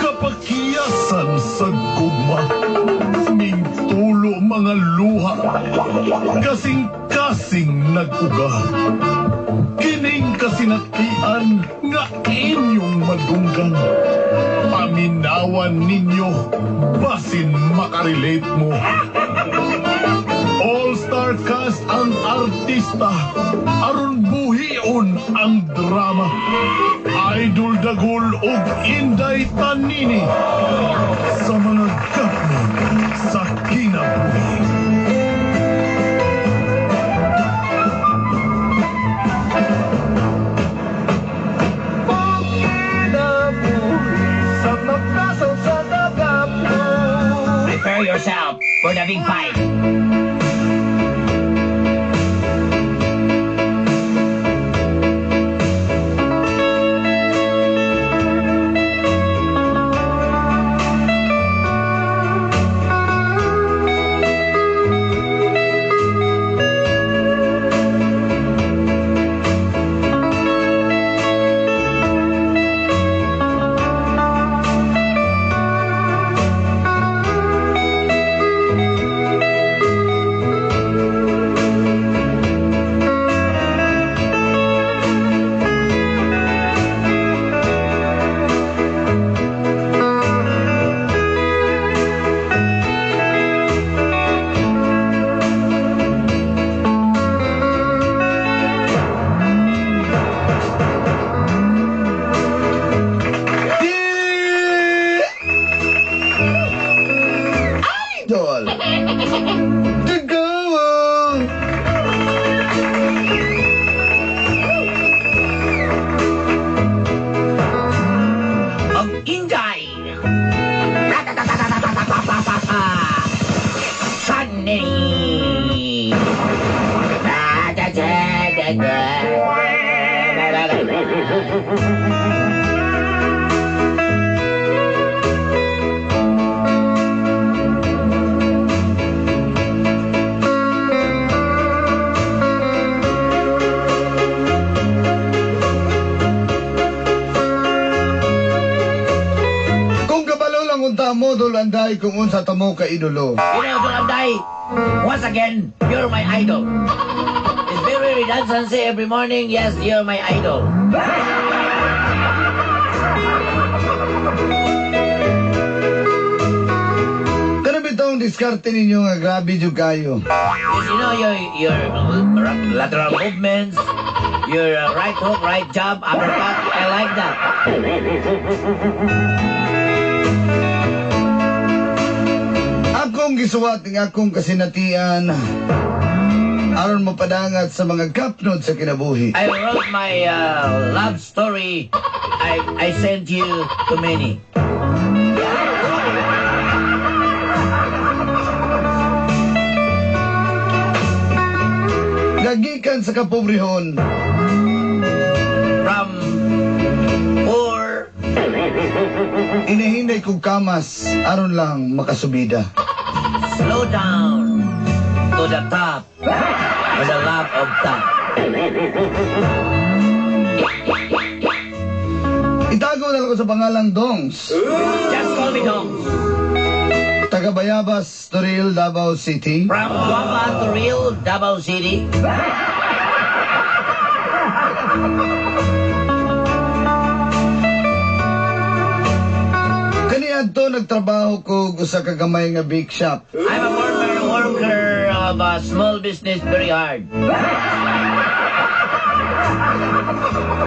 Kapakiyasan sa gugma, mingtulo mga luha, kasing-kasing nag-uga. Kining kasinatian nga inyong madunggan. Paminawan ninyo, basin makarelate mo. All-star cast ang artista, aron buhion ang drama. Idol Dagul ug Inday Tanini sa mga gapon sa kinabuhi. Prepare yourself for the big fight. Idol! The Go! Of Inday. Ratatatatatatatata. Sunny. Da-da-da-da-da. Kung kabalo lang unta mo, Dulanday, kung unsa tamo ka idolo. You know, Dulanday, once again, you're my idol. It's very redundancy every morning. Yes, you're my idol. Kana bitong diskarte ninyo nga grabe jud kayo. Yes, you know, your lateral movements, your right hook, right jab, uppercut. I like that. Akong gisuwat ng akong kasinatian aron mapadangat sa mga gapnod sa kinabuhi. I wrote my love story. I sent you to many. Gagikan sa kapobrehon From poor inahinay kog kamas aron lang makasubida. Slow down to the top with the love of top. Itago na lang ko sa pangalang Dongs. Just call me Dongs. Taga Bayabas, Toril, Davao City. From Guapa to Real, Davao City. Kaniadto nagtrabaho ko usa ka gamay nga bake shop. I'm a former worker of a small business, very hard.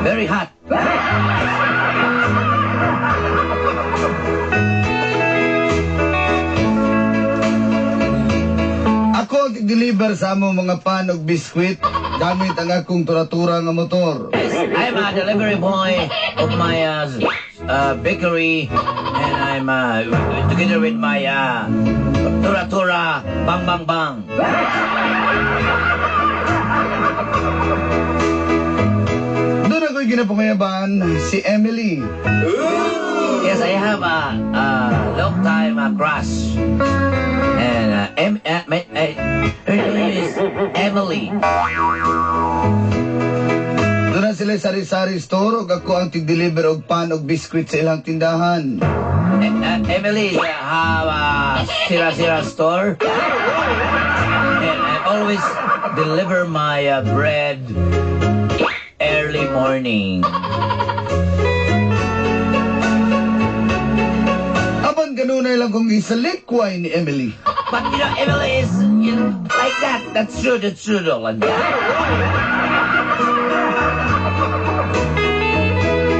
Very hot. Ako ang deliver sa among mga pan ug biskwit gamit ang akong turatura nga motor. Yes, I'm a delivery boy of my bakery, and I'm together with my Tura Tura Bang Bang Bang. Doon ako'y ginapangayaban si Emily. Yes, I have a long time crush. And her name is Emily. Doon na sila sila sari-sari store ug ako ang tig-deliver og pan og biskwit sa ilang tindahan. Emily have a Sira Sira store. And I always deliver my bread early morning. Apan kanunay lang kong isalikway ni Emily. But Emily is like that. That's true. That's true, Dolan.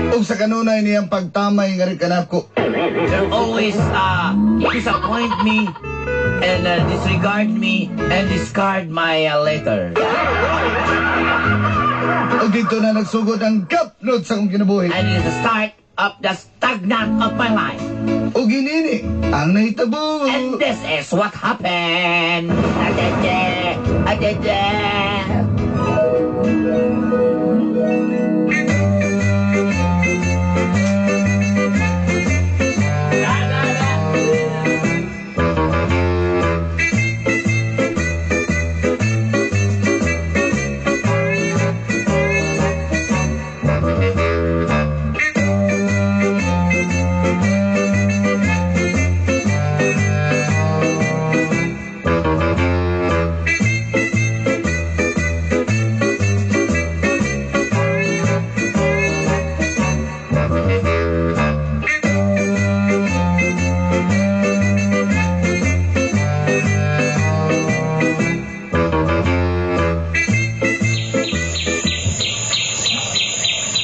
Ug sa kanunay niyang pagtamay nga rin kanako. They always disappoint me and disregard me and discard my letter. Ug dito na nagsugod ang gapnod sa akong kinabuhi. And it is the start of the stagnant of my life. Ug inini ang nahitabo. And this is what happened. Adede, adede.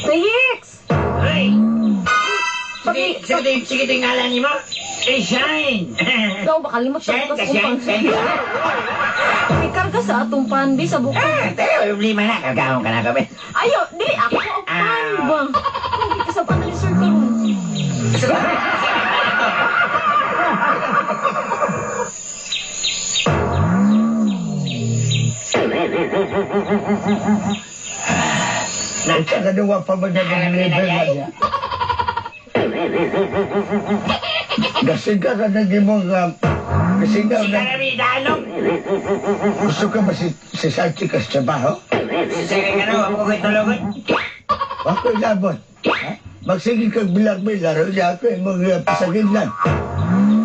Tayix! Hey! Paki, Sige, sige, sige, ngalan ni mo. Eh, Shine! Ikaw, baka limot sa Shine bukas ka, kong Shine, pan. Shine. Pakikarga sa atong pan, bi, sa buka. Ah, tayo, problema na. Kargahon ka na kami. Ayo, dili ako ang pan Ah. ba? Kung di ka sa pan ni sir karon. Sa kaduwa pa ba na deliver na niya? Gasiga ka na di mo nga. Gasiga Si na. Karami, dalong. Gusto ka ba si Sanchi ka sa trabaho? Sige ka na, ako ko'y tulugon. Ako labot. Ha? Magsige kag bilar-bilar. Hindi ako yung mga pasagin lang.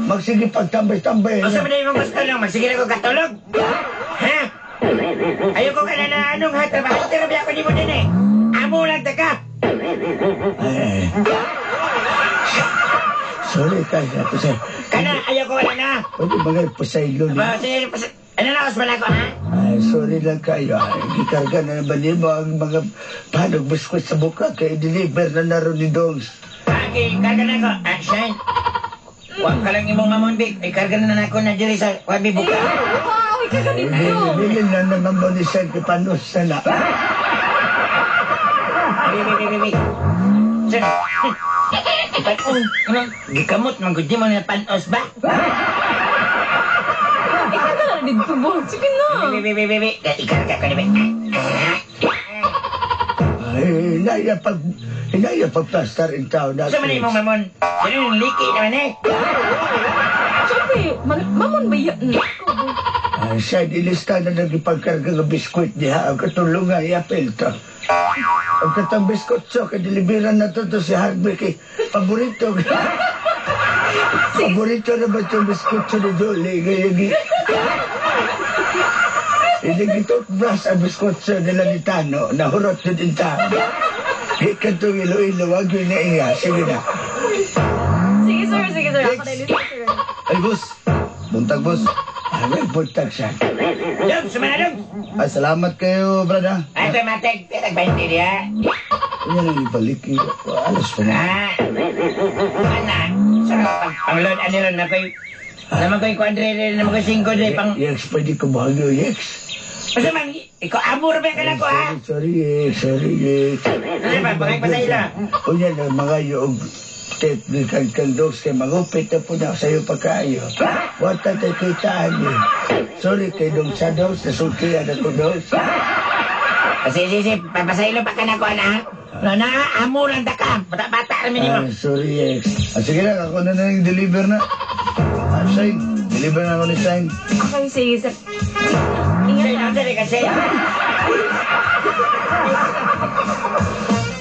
Magsige pagtambay-tambay. O sa mga imong gusto lang, magsige na ko katulog. Ha? Ayoko ka na na anong ha, trabaho. Terapi ako ni mo din eh. Amo lang ta ka. Eh. Sorry ka. Kasi, Kana, ayoko wala na. pwede mga ipasaylo niya. Ba, sige, ano na, wala ko ha? Ay, sorry lang kayo. Ay, gikarga na naman nimo ang mga panog biskwit sa buka kay deliver na naroon ni Dongs. Okay, karga na ko. Ah, Shine. Huwag ka lang imong mamunbik. Ikarga na na ako na diri sa wabi buka. Wow, ikaw ganito. Dili na naman mo ni Sir Kipanos na na. Wait, wait, wait, wait. Sir, Ipan-ong, ano, gikamot, man gud di mo na panos ba? Ikarga na dito ba? Sige na. Wait, wait, wait, wait, wait. Ikarga ko ni ba? Ay, hinaya pag plaster in town na. Sa man imong mamon? Ganun, liki naman eh. Siyempre, mamon ba yan? Ikaw ba? Ay, siya, ilista na nagipagkarga ng biskwit niya. Ang katulungan, iapil to. Ang katang biskwit so, kadeliveran na to si Harvey kay paborito. Paborito na ba itong biskwit ni Dolly? Ngayon, hindi toothbrush ang biskwit nila ni Tano. Nahurot yun in town. Ikan itong ilo-ilo, wag yun na iya. Sige na. Sige sir, sige sir. Ako na ilista sir. Ay, boss. Buntag, boss. Ay, buntag siya. Dong, sumanadong. Ay, salamat kayo, brad, ha. Ay, ito matag, tag 20 niya. Yan ang ibalik. Eh. Alas pa na. Ah, ana, sarap pag pangload, ano ron, nakoy, naman ko'y kuandre, naman ko'y 5 dre, pang, Yex, pwede ko bahagyo, Yex. Basta man, ikaw amor ba ka na ko, ha? Sorry, Yex. Sorry, Yex. Ano ba, pangay pa sa ila? O yan, ang mga yung tape ni Kang Dogs kay magupit na po na sa'yo pagkaayo. Wata tayo kitaan niyo. Sorry kay Dong sa Dogs, nasultian ako Dogs. Kasi, sige, sige, papasaylo pa ka na ko, ana, ha? No, na, amo lang ta ka. Bata-bata rin mo. Ah, sorry, Yex. Ah, sige lang, ako na na deliver na. Ah, Shine. Deliver na ako ni Shine. Okay, sige sir. Sige na. Ingat Sige, ha. sige, kasi.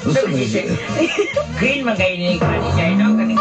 Unsa man siya? Green man kayo ni Kani siya, no? Kani.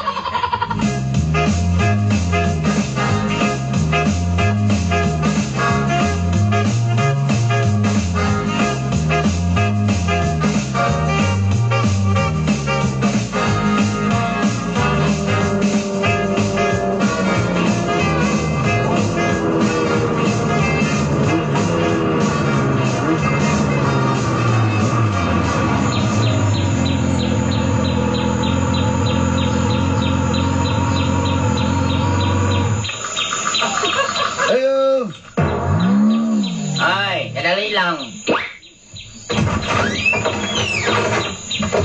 Ayo! Ay, kadali lang.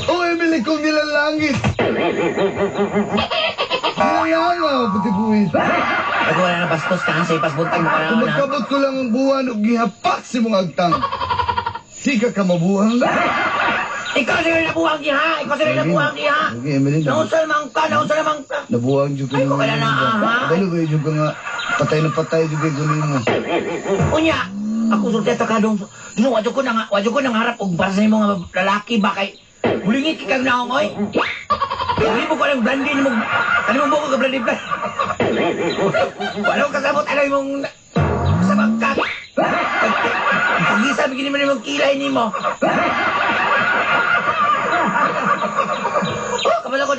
Oh, Emily, kung nilalangit! Nilalangaw, pati buwit. Ako wala na bastos ka sa ipasbuntag mo ka na Kung na. magkabot ko lang ang buwan ug gihapak si mong agtang. Di ka kamabuhang. Ikaw siguro nabuhang diha! Ikaw siguro nabuhang diha! Okay, Emily. Naunsa naman ka! Naunsa naman ka! Nabuhang jud ko. Ay, ko ka na na, aha. Dalo ba jud ka nga patay na patay jud kay kunin mo. Unya, ako sulti ka dong. Dong wadyo ko nang harap og para sa imong nga lalaki ba kay hulingit kay kag naong oy. Hindi mo ko alam blandi nimo. Ano mo ko ka blandi blandi. Wala ko kasabot ano imong sa magkak. Pagisa bigyan mo nimong kilay nimo. Oh, kabalo ko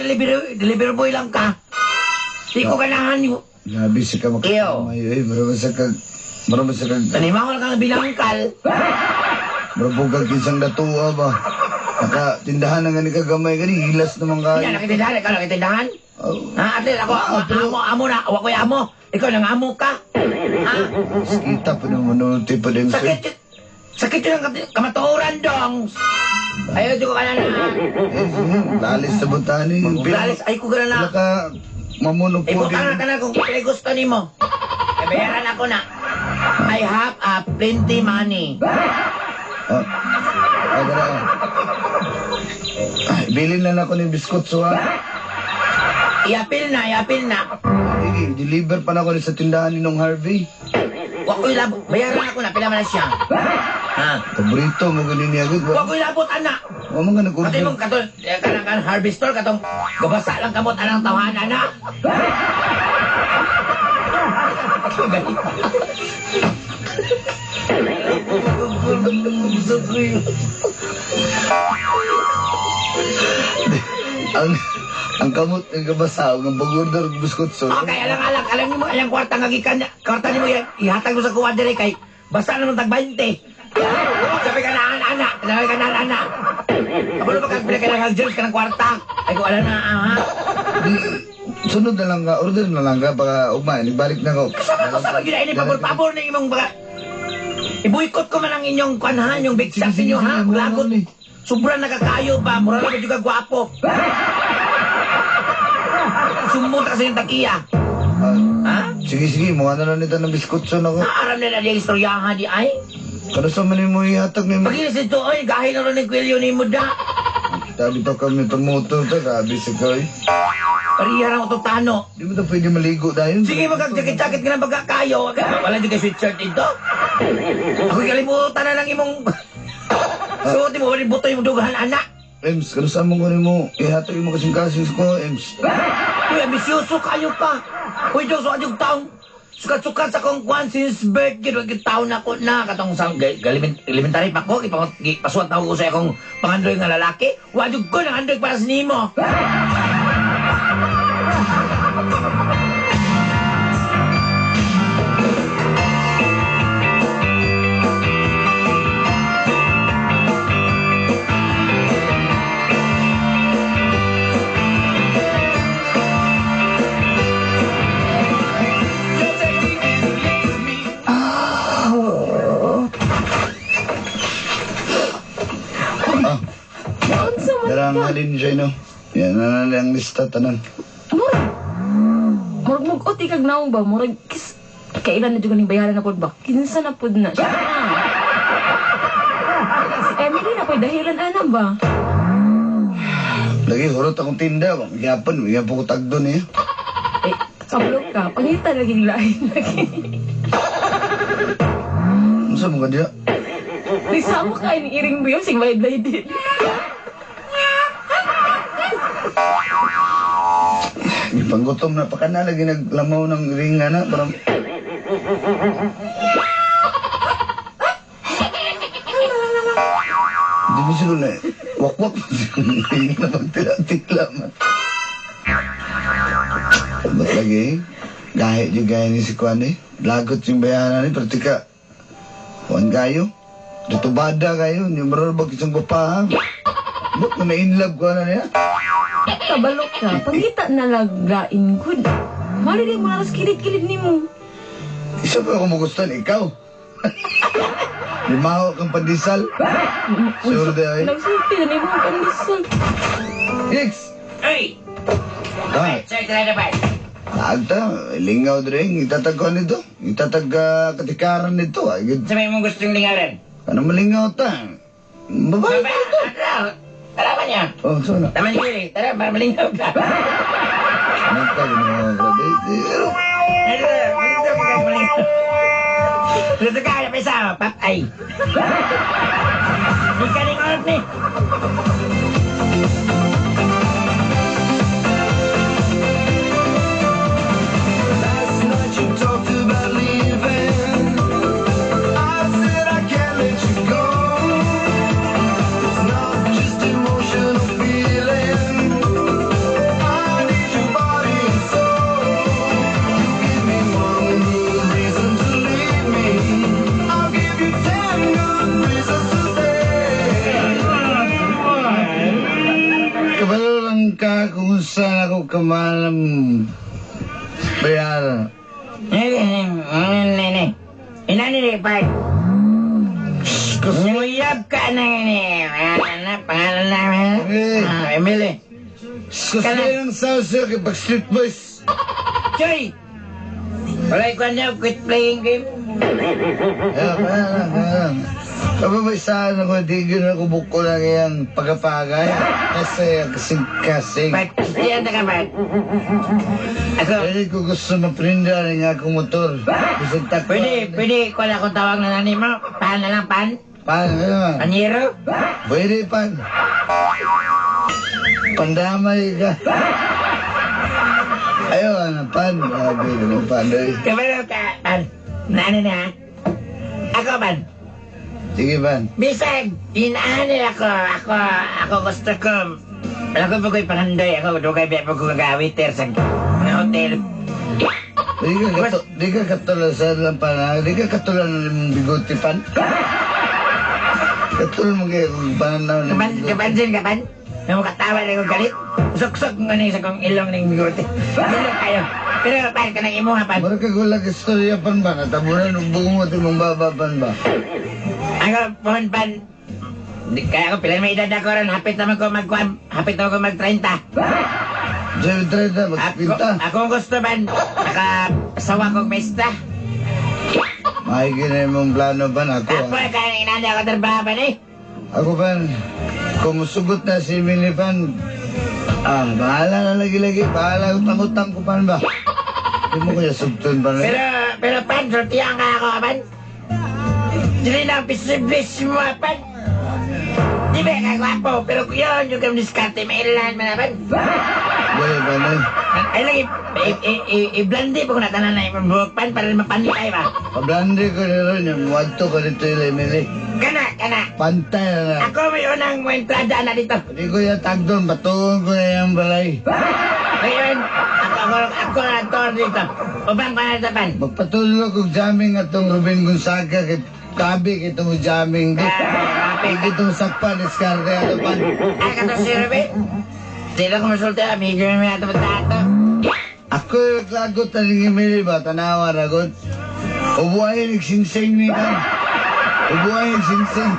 delivery boy lang ka. Di ko ganahan nimo. Grabe sa ka makakamay eh. Marami sa kag Tanima ko lang kang binangkal. Marami kag kinsang datua ba. Naka tindahan na nga ni kagamay gani hilas naman Hindi, kayo. nakitindahan. Ikaw nakitindahan? Oh, Ha, at least ako, amo na. Wa ko'y amo. Ikaw nang amo ka. Ha? kita pa naman manuti pa din Sakit yun. Sakit yun ang kamatuoran, dong. Ayaw, di ko ka na na. Eh, lalis sa butani. Lalis, ay ko ka na na. Wala ka mamunog po Ibutang na ka na kung pilay gusto nimo. Ay, bayaran ako na. I have a plenty money. Ah, dara. Ay, bilin na lang ako ng biskotso ha. Iapil na, iapil na. Sige, deliver pa na ako sa tindahan ni Nong Harvey. Wa ko'y labot. Bayaran ako na, pila man na siya. Ha? Paborito mo ganin niya. Wa ko'y labot, anak. Wa man ka Pati nag-order. mong katong, kanang kan harvester, katong gabasa lang kamot anang tawahan, anak. Ang kamot ng kabasa, ang pag-order ng biskotso. Okay, alang-alang, alam niyo mo, alang kwarta nga gikan, kwarta niyo mo, ihatag mo sa kuwan dire kay basta naman tag 20. Sabi ka na, anak, sabi ka na, anak. Kabalo ba kag pila ka lang ka ng kwarta? Ay ko alam na, aha. Di, sunod na lang ka, order na lang ka, baka ugma, ibalik na ko. Kasama ko sa gyud ini pabor-pabor na imong baka. Iboykot ko man ang inyong kanhan, yung big shop ninyo ha. Lagot. Sobrang nakakayo ba? Mura lang juga gwapo. Sumbong ta kasi yung takiya. Ha? Sige, sige, mukha na lang nito ng biskotso na ko. Naaram na na di ang istoryahan di ay. Kano sa man mo ihatag ni mo? Pag-inis ito, oy, gahin na rin ang kwelyo ni mo da. Sabi to kami tumuto to, grabe sa koy. Pariya lang ito tano. Di mo to pwede maligo dahil. Sige, magkag-jacket-jacket ka na pagkakayo. Wala dyan kay sweatshirt dito. Ako'y kalimutan na lang imong... Suot mo, wala buto yung dugahan, anak. Ems, kano sa mo kunin mo, ihatag mo kasing-kasing ko, Ems. Uy, ambisyoso kayo pa. Uy, Diyos, wag yung taong... Sukat-sukat sa kong kwan since birth, gid wag yung taon ako na. Katong sa elementary pa ko, pasuat na ako sa akong pangandoy nga lalaki. Wag yung ko ng andoy para sa nimo. Unsa man Darang ka? halin siya, no? Yan na lang ang lista, tanan. Murag. Murag mug-ot ikag naong ba? Murag kis kailan na jud ning bayaran na pud ba? Kinsa na pud na siya. Si Emily na po'y dahilan ana ba? Lagi, hurot akong tinda. Magyapon, magyapon ko tagdo niya. Eh, kablo ka. Pangita lagi lain lagi. Ano sa mga diya? Nisama ka ni iring mo yun, sing bayad din. Gipanggutom na pa ka na, lagi naglamaw ng ringa na. Parang... Di ba siguro na, wakwak pa siguro na na pagtila-tila man. Ba't lagi? Gahit yung gaya ni si Kwan eh. Lagot yung bayanan eh, pero tika, Kuan kayo? Ditubada kayo, yung marunong isang gupa ha? Ba't kung na-inlove ko na niya? Kabalok ka. Pangita na laglain gud. Mali di mo naras kilid-kilid nimo. Isa pa ako magustuhan, ikaw. Limaho kang pandesal. Sure di ay. Nagsulti na nimo ang pandesal. X! Ay! Ah, Sir, tara na ba? Agta, lingaw dre, itatag ko nito. Itatag katikaran nito. Ay, gud. Sa may mong gustong lingawan. Ano malingaw ta? Babae Baba, pa ito. ano? Tara ba niya? Oh, so na. Tama ni Kiri. Tara, para malingaw ka. Nagka, ginawa grabe. Pero, Dito ka, pisa, pap ay. Di ka ning orot ni. Last night you talked about leaving. I said I can't let you go. It's not just emotional feeling. I need your body and soul. You give me one good reason to leave me. I'll give you 10 good reasons to stay. Kabalo lang ka kung saan ako kamalam bayaran. Nene, inani ni Park. Nguyab ka na ini. Ano, pangalan namin? Eh. Ah, Emily. Gusto yung sauce kay Backstreet Boys. Choy! Wala ko niya, quit playing game. Kaya, kaya lang, kaya lang. Kababaysaan ako, di gano'n ako buko lang yung pagapagay. Kasi kasing-kasing. Park, diyan na ka, Park. Ako, Pwede ko gusto maprinda rin akong motor. Bisag takbo. pwede, pwede ko lang akong tawag na nani mo. Pan na lang, pan. Pan, ano man? Panyero. Pwede pan. Pandamay ka. Ayaw, ano, pan. Grabe, ano, pan. eh. Kabalo ka, pan. Nani na, ha? Ako, pan. Sige, pan. Bisag, inaani ako. Ako, ako gusto ko. Ako pa ko'y pangandoy. Ako, dugay biya pa ko gagawiter sa mga hotel. Di ka katulad sa lang pan, ha? Di ka katulad ng bigote pan. Katulad mo kayo kung pananaw ng Kapan, bigote. kapansin, kapan. Nang makatawa na akong galit. Suksok nga na sa kong ilong ng bigote. Ilong kayo. Pero pan, kanang imuha pan. Mara ka gulag istorya pan ba? Natabunan ng buong mo mong baba pan ba? Ako, pohon pan. Di, kaya ako, pila may edad ako ron. Hapit naman ko magkuhan. Hapit naman ko mag-30. Sabi 30, Ako, magpinta. ako ang gusto man. Nakasawa kong mesta. Maigi na yung plano pan ako. Ako, ah. kaya inani ako trabaho pan eh. Ako pan, kung musugot na si Emily pan, bahala na lagi-lagi. Bahala utang-utang ko pan ba? Di mo kaya sugton pan. Pero, pero pan, sultihan ka ako, pan. Dili na ang pisiblis mo, pan. Di ba kagwapo, pero yun, yung kang diskarte, may ilan man, pan. Boleh pan eh. Ay lagi, i-blandi pa ko natanan na yung buhok, pan, para mapantay ba? Pablandi ko na ron yung wadto ko dito yung Emily. Kana, kana. Pantay na na. Ako may unang mo entrada na dito. Hindi ko yung tagdon, batuon ko na yung balay. Ngayon, ako, ako, ako na tor dito. Ubang pa na dito, pan. Magpatuloy kong jamming atong Ruben Gonzaga kay Kabi kay itong jamming. Ah, Hindi itong sakpan, diskarte ato pan. Ay, kato si Ruben. Sila ko masulti, amigo mi ato ato. Ako yung naglagot na ning Emily ba, tanawa ragot. Ubuhay nagsingsing ni kan. Ubuhay nagsingsing.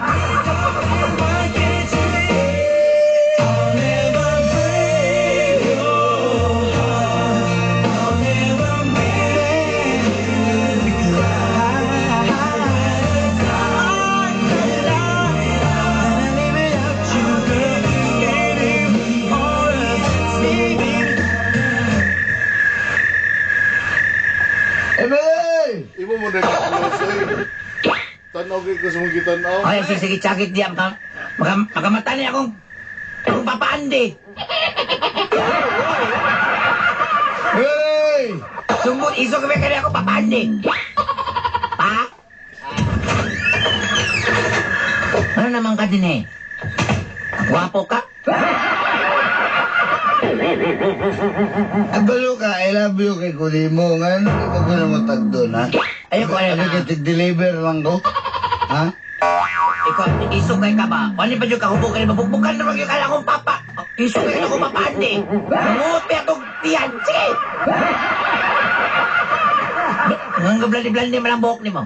Emily! Imo mo na close eh. Tanaw kay ko sa mong gitanaw. Ay, sige, sige, sakit diyan ka. Makamata ni akong papaandi. Hey! Sumbot iso kami kani ako papaandi. Pa? Ano naman ka din eh? Gwapo ka? Abalo ka, I love you kay Kulimo. Ngayon, hindi ko na mo tagdon, ha? Ayoko, ano Ano na. kay tig-deliver lang ko? Ha? Ikaw, iso kay ka ba? Wala pa dyan kahubog ka rin, mabukbukan na rin yung kala kong papa. Iso kay akong papaandi. Manguot pa itong tiyan. Sige! Ang gablandi-blandi man ang buhok ni mo.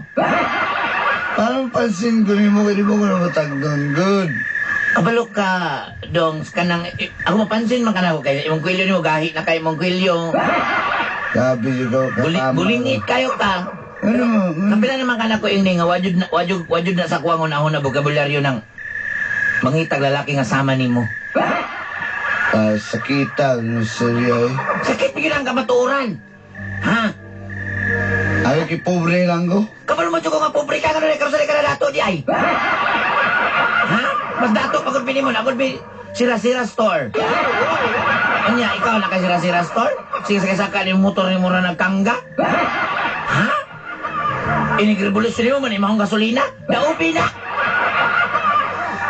Parang pansin ko nimo kay di mo ko na mo tagdon. Good. Kabalo ka, dong, kanang, ako mapansin man kanako kay imong kwilyo nimo gahi na kay imong kwilyo. Sabi ko, katama. Bulingit kayo ka. Ano? Kapila naman kanako yung nga wajud na wajud wajud na sa kuwang unahon na bokabularyo ng mangitag lalaki nga sama nimo. Ah, sakita, no, seryo eh. Sakit bigyan ang kamatuoran. Ha? Ayaw kay pobre lang ko. Kabalo mo ko nga pobre ka nga karon sa ka na dato di ay. Ha? Mas dato pag bini mo na bi sira-sira store. Anya ikaw na kay sira-sira store? Sige sa saka ni motor ni mura nagkangga. Ha? Inig-revolusyon mo man imong gasolina? Naubi na.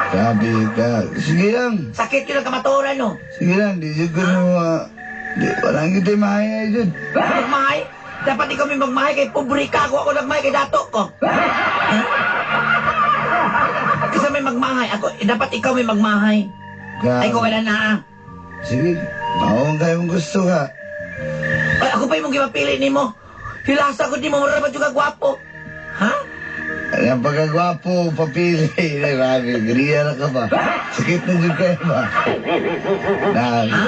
Sabi ka. Sige lang. Sakit yun ang kamatuoran no. Sige lang, di jud ko na di, walang kita mahaya jud. Magmahay? Dapat ikaw may magmahay kay pobre ka ako, ako nagmahay kay dato ko. Ha? Kasi may magmahay. Ako, dapat ikaw may magmahay. Grabe. Ay, ko wala na. Ah. Sige, maong kayong gusto ka. Ay, ako pa yung gimapili ni mo. Hilasa ko di mo, mura ba juga gwapo? Ha? Ang pagkagwapo, papili. Grabe, griya na ka ba? Sakit na jud kayo ba? Na, Ha?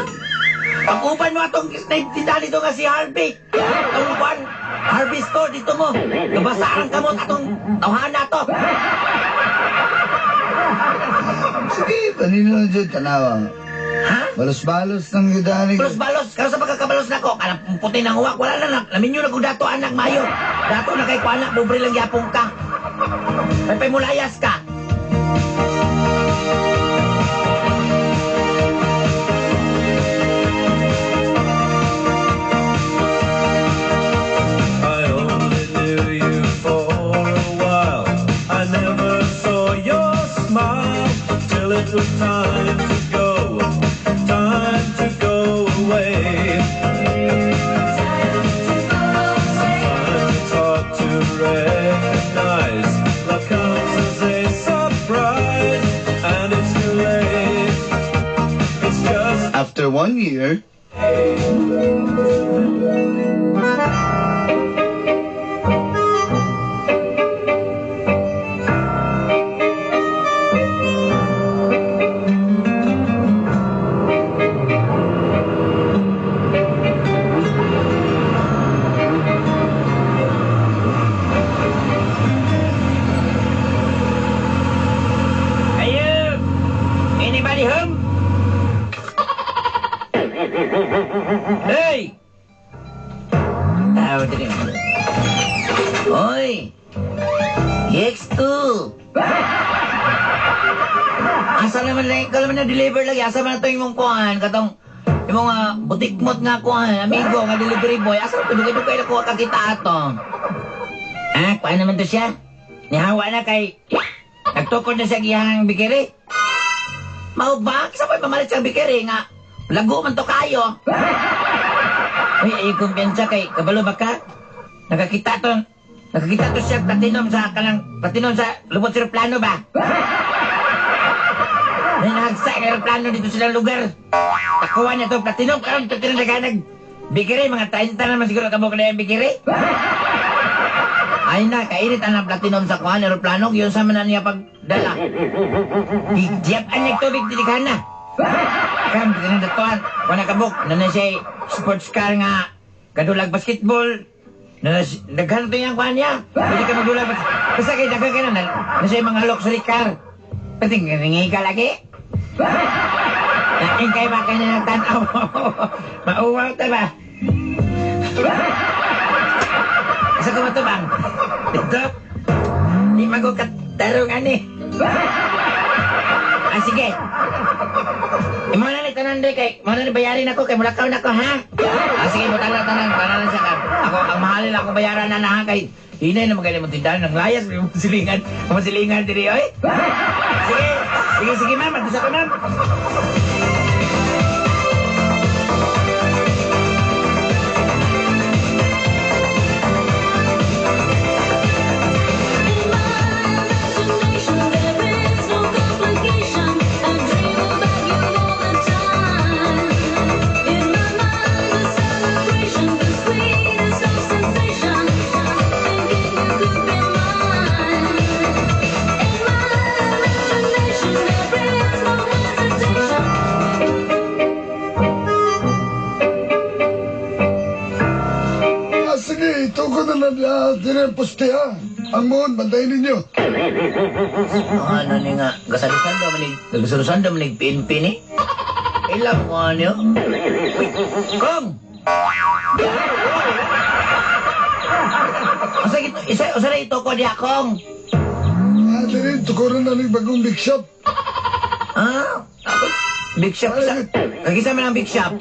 Pag-uban mo atong tindahan dito nga si Harvey. Ang uban, Harvey Store dito mo. Nabasaan ka mo atong tawhana to. Sige, panino na jud, tanawa. Ha? Balos-balos ng gidani ko. Balos-balos, karon sa pagkakabalos nako, kanang puti ng uwak, wala na na. Naminyo na kung dato anak mayo. Dato na kay kuana, pobre lang yapong ka. May pamulayas ka. I only knew you for a while. I never saw your smile till it was time to go, time to go away. Sometimes it's hard to recognize. Love comes as a surprise, and it's too late. It's just After 1 year, Ayo! Anybody home? Hey! Tao diri. Oy! X2! Asa naman lang, ikaw naman na deliver lagi. Asa man na ito imong kuhan? Katong, imong butikmot nga kuhan, amigo nga delivery boy. Asa man ito? Dugay-dugay na kuha kakita ato. Ah, kuhan naman to siya. Nihawa na kay, nagtukod na siya giyang bikiri. Mao ba? Kisa pa'y mamalit siyang bikiri nga. Lago man to kayo. Uy, ay kumpiyansa kay kabalo ba ka? Nakakita to siya platinom sa kanang platinom sa lubot sa eroplano ba? May nahagsa ng eroplano dito silang lugar. Takuan niya to platinom karon platinom na nag bikiri mga 30 naman siguro kabuk na yung bikiri. Ay na, kainit ang platinom sa kuhan eroplano yun sa man na niya pagdala. Gijap ang tubig dilikhan na. Kam, tinandatuan. Wala kabuk. Nana siya sports car nga kadulag basketball. Nana daghan to yung kuhan niya. Pwede ka magdulag. Basta kay daghan ka na. Na siya mga luxury car. Pwede nga ka lagi. Naing kay baka niya ng tanaw. Mauwaw ta ba? Asa ko matubang? Dito? Di magukatarong ani. Ah, sige. Imo na ni tanan dre kay mo na ni bayarin ako kay mulakaw na ko ha. Ah, sige, butang na tanan, tanan na siya ka. Ako ang mahal nila akong bayaran na na ha kay hinay na magaling mong tindahan ng layas, may mga silingan, mga silingan diri oy. Sige, sige, sige ma'am, magdisa ka ma'am. In my imagination, there is no complication. I dream about you all the time. In my mind, a celebration, the sweetest of sensation. Thinking you could be mine. In my imagination, there is no hesitation. Ah, sige, tukod na lang din ang poste ha. Ang mohon, bantayin ninyo. Ano ni nga, gasalusan daw manig, gasalusan daw manig PNP ni. Ilang ko ano? Uy, Kong! Usa gito, isa usa na ito ko diya, Kong. Ah, diri, tukuran na ng bagong big shop. Ah, ako, big shop isa. Kagisa man ang big shop.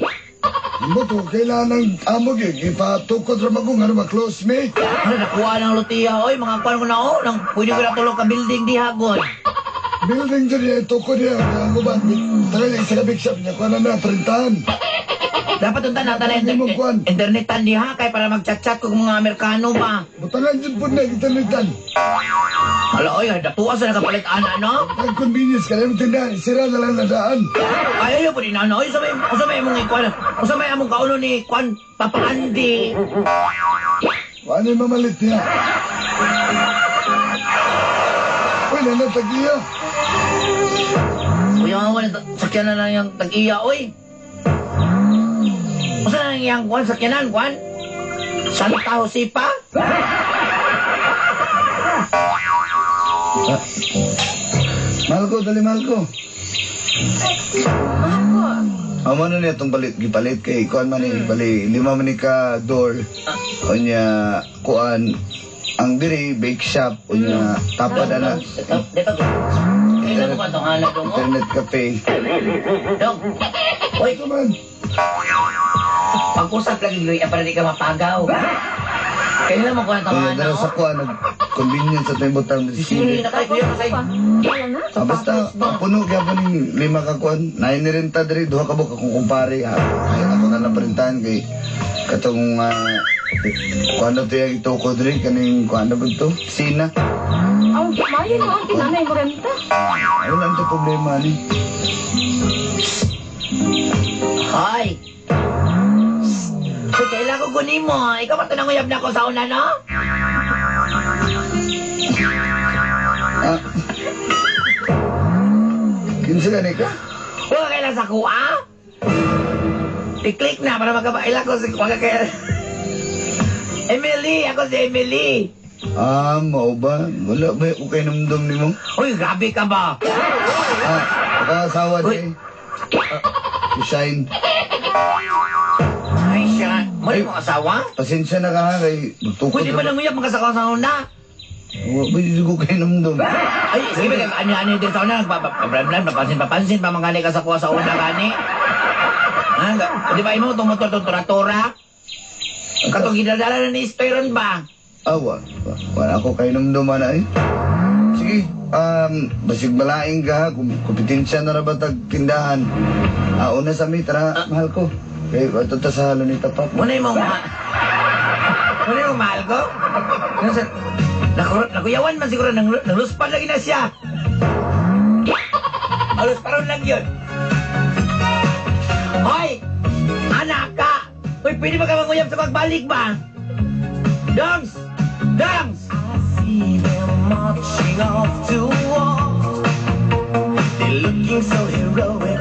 Mo to, kailangan ng amo gyud. Ipatukod ra magong ano ma-close me. Ano, nakuha ng lutiya, oy, mga kuwan ko na, oh, nang pwede ko na tulog ka building diha, god. Building dyan niya, tukod niya. Ang uban, tagal yung isa ka big shop niya. Kuha na na, printahan. Dapat unta na tanan Hindi mo kuwan. internetan diha kay para mag-chat-chat ko mga Amerikano ba. Butangan dyan po na, internetan. Hala, oy, datuwa sa nakapalit ana, no? Ang convenience ka na tindahan, sira na lang na daan. Ay, ayaw po din, ano? Ay, sa may among ikuan. Usa may among kauno ni Kwan Papa Andy. Ano yung mamalit niya? Uy, nanatagiya. Kuya, wala, sakyanan na yung tag-iya, oy. Usa na iyang Kwan, sakyanan, Kwan? Santa Josepa? Ah. Mahal ko, dali mahal ko. Mahal ko. Amo na niya itong palit, gipalit kay kuan man ni bali lima man ni ka door. Unya kuan ang diri bake shop unya tapad ana Dito, kailan mo ka itong hanap dong, oh? internet cafe. Dong, oy, Ito man. pag-usap lagi Luy, para di ka mapagaw. Kailan mo ko na itong Unya hanap, dara sa oh? kuan nag convenience sa tuwing butang Sino na kayo, kuya, Tapos kasi pa. Wala na. Ah, basta puno kaya po ning lima ka kuan. Naay ni renta diri duha ka buok akong kumpare. Ah, ay ako na lang printahan kay katong kuan na to yung ituko diri kaning kuan na ba to? Sina. Aw, maayo na ang tinanay mo renta. Ay, wala to problema ni. Hoy! Hoy, kailan ko kunin mo? Ikaw ba ito nanguyab na ako sa una, no? Ah. Kinsa gani ka? Huwag ka kailan sa kuha? I-click na para magkabaila ko si wag ka kaya. Emily! Ako si Emily! Ah, mao ba? Wala ba ko kay numdum nimo? Uy, grabe ka ba? Ah, nakasawa Uy. di. Si Shine. Ay, siya. Mali mong asawa? Pasensya na ka ha kay magtukod. Pwede ba nanguyab magkasakaw sa una? Wa ba ko kay numdum? Ay, sige ba, ano-ano din sa una, nagpapablan, papansin-papansin, pamangali ka sa kuha sa una, gani. Ha? Di ba imo, itong motor, itong tura-tura? Katong ginadala na ni Istoy ron ba? Ah, wa, wala ako kay numdum ana eh. Sige, basig malaing ka ha, kompetensya na ra ba tag tindahan. Ah, una sa mi, tara, mahal ko. Kay ato ta sa halon ni tapat. Muna yung mga... Muna yung mahal ko? Nasa, nakuyawan man siguro, nang, nangluspan lagi na siya. Alos paron lang yun. Hoy! Anak ka! Hoy, pwede ba ka manguyab sa pagbalik ba? Dongs! Dongs! I see them marching off to war. They're looking so heroic.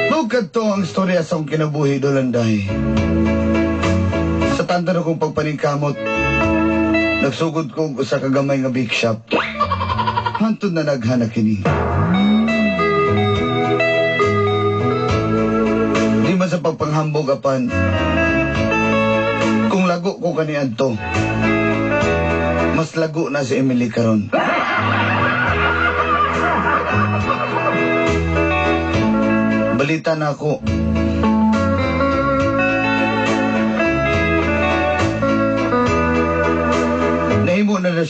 Look at to ang istorya sa akong kinabuhi dolanday. Sa tanda na kong pagpaningkamot, nagsugod ko og usa ka gamay nga bake shop. Hantod na naghana kini. Di man sa pagpanghambog apan kung lago ko kaniadto, mas lago na si Emily karon. Balita na ako.